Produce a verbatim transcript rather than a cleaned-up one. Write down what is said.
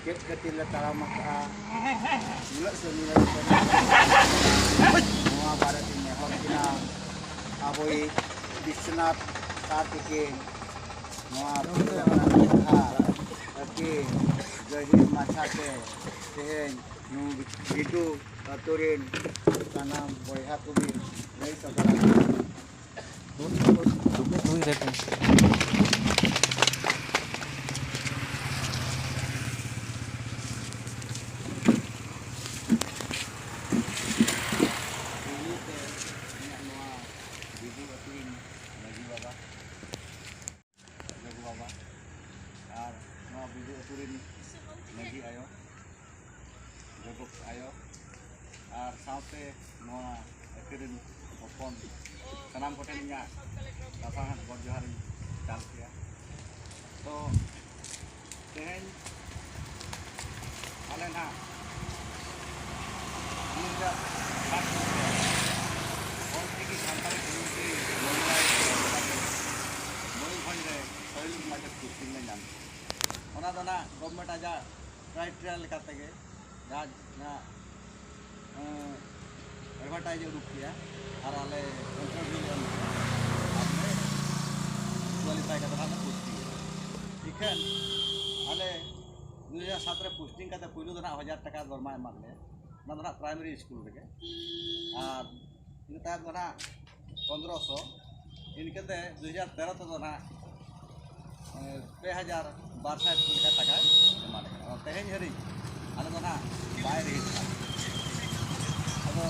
ᱪᱮᱫ ᱠᱷᱟᱹᱛᱤᱨ ᱞᱮ ᱛᱟᱲᱟᱢ ᱟᱠᱟᱫᱼᱟ, ᱱᱩᱱᱟᱹᱜ ᱥᱟᱺᱜᱤᱧ ᱞᱮ ᱥᱮᱱ ᱟᱠᱟᱱᱟ, ᱱᱚᱣᱟ ᱵᱟᱨᱮ ᱛᱮᱧ ᱱᱮᱦᱚᱨ ᱠᱤᱱᱟ ᱟᱵᱚᱭᱤᱡ ᱵᱤᱥᱥᱚᱱᱟᱛᱷ ᱥᱟᱨ ᱛᱤᱠᱤᱱ ᱱᱚᱣᱟ ᱯᱩᱨᱟᱹ ᱠᱟᱛᱷᱟ ᱟᱹᱰᱤ ᱜᱟᱹᱦᱤᱨ ᱢᱟᱪᱷᱟ ᱛᱮ ᱛᱮᱦᱮᱧ ᱱᱩᱭ ᱵᱤᱰᱩ ᱟᱹᱛᱩ ᱨᱮᱱ ᱥᱟᱱᱟᱢ ᱵᱚᱭᱦᱟ ᱠᱚᱵᱤᱱ ᱞᱟᱹᱭ ᱥᱚᱫᱚᱨ ᱟᱠᱟᱫᱟ᱾ ᱯᱩᱭᱞᱩ ᱛᱮ ᱤᱧᱟᱹᱜ ᱱᱚᱣᱟ ᱵᱤᱫᱩ ᱟᱹᱛᱩ ᱨᱤᱱ ᱢᱟᱹᱡᱷᱤ ᱵᱟᱵᱟ, ᱡᱚᱜᱚ ᱵᱟᱵᱟ, ᱟᱨ ᱱᱚᱣᱟ ᱵᱤᱫᱩ ᱟᱹᱛᱩ ᱨᱤᱱ ᱢᱟᱹᱡᱷᱤ ᱟᱭᱳ, ᱡᱚᱜᱚ ᱟᱭᱳ, ᱟᱨ ᱥᱟᱶᱛᱮ ᱱᱚᱣᱟ ᱟᱹᱛᱩ ᱨᱤᱱ ᱦᱚᱯᱚᱱ, ᱥᱟᱱᱟᱢ ᱠᱚᱴᱷᱮᱱ ᱤᱧᱟᱹᱜ ᱞᱟᱥᱟᱲᱦᱮᱫ ᱜᱚᱰ ᱡᱚᱦᱟᱨ ᱤᱧ ᱪᱟᱞ ᱠᱮᱭᱟ᱾ ᱛᱚ ᱛᱮᱦᱮᱧ ᱟᱞᱮ ᱱᱟᱦᱟᱜ ᱢᱤᱫᱴᱟᱝ ᱚᱞᱪᱤᱠᱤ ᱥᱟᱱᱛᱟᱲᱤ community ᱢᱚᱭᱩᱨᱵᱷᱚᱸᱡᱽ ᱨᱮ ᱯᱟᱹᱦᱤᱞ ᱢᱟᱪᱮᱫ posting ᱞᱮ ᱧᱟᱢ ᱠᱮᱫᱟ᱾ ᱚᱱᱟ ᱫᱚ ᱱᱟᱦᱟᱜ government ᱟᱡᱟᱜ criteria ᱞᱮᱠᱟ ᱛᱮᱜᱮ ᱡᱟᱦᱟᱸ, ᱡᱟᱦᱟᱸ, ᱮᱸ, advertise ᱮ ᱩᱰᱩᱠ ᱠᱮᱜᱼᱟ ᱟᱨ ᱟᱞᱮ interview ᱞᱮ ᱮᱢ ᱠᱮᱜᱼᱟ ᱟᱨ ᱞᱮ qualify ᱠᱟᱛᱮ ᱱᱟᱦᱟᱜ ᱞᱮ posting ᱮᱱᱟ᱾ ᱤᱠᱷᱟᱹᱱ ᱟᱞᱮ ᱫᱩ ᱦᱟᱡᱟᱨ ᱥᱟᱛ ᱨᱮ posting ᱠᱟᱛᱮ ᱯᱩᱭᱞᱩ ᱫᱚ ᱱᱟᱦᱟᱜ ᱦᱟᱡᱟᱨ ᱴᱟᱠᱟ ᱫᱚᱨᱢᱟ ᱮᱢᱟᱫ ᱞᱮᱭᱟ, ᱚᱱᱟ ᱫᱚ ᱱᱟᱦᱟᱜ primary school ᱨᱮᱜᱮ, ᱟᱨ ᱤᱱᱟᱹ ᱛᱟᱭᱚᱢ ᱫᱚ ᱱᱟᱦᱟᱜ ᱯᱚᱱᱫᱽᱨᱚᱥᱚ, ᱤᱱᱠᱟᱹᱛᱮ ᱫᱩ ᱦᱟᱡᱟᱨ ᱛᱮᱨᱚ ᱛᱮᱫᱚ ᱱᱟᱦᱟᱜ, ᱮ, ᱯᱮ ᱦᱟᱡᱟᱨ ᱵᱟᱨ ᱥᱟᱭ ᱞᱮᱠᱟ ᱴᱟᱠᱟᱭ ᱮᱢᱟ ᱞᱮ ᱠᱟᱱᱟ᱾ ᱟᱫᱚ ᱛᱮᱦᱮᱧ ᱦᱟᱹᱨᱤᱡ ᱟᱞᱮ ᱫᱚ ᱱᱟᱦᱟᱜ ᱵᱟᱭ ᱨᱮᱦᱤ ᱠᱟᱱᱟ᱾ ᱟᱫᱚ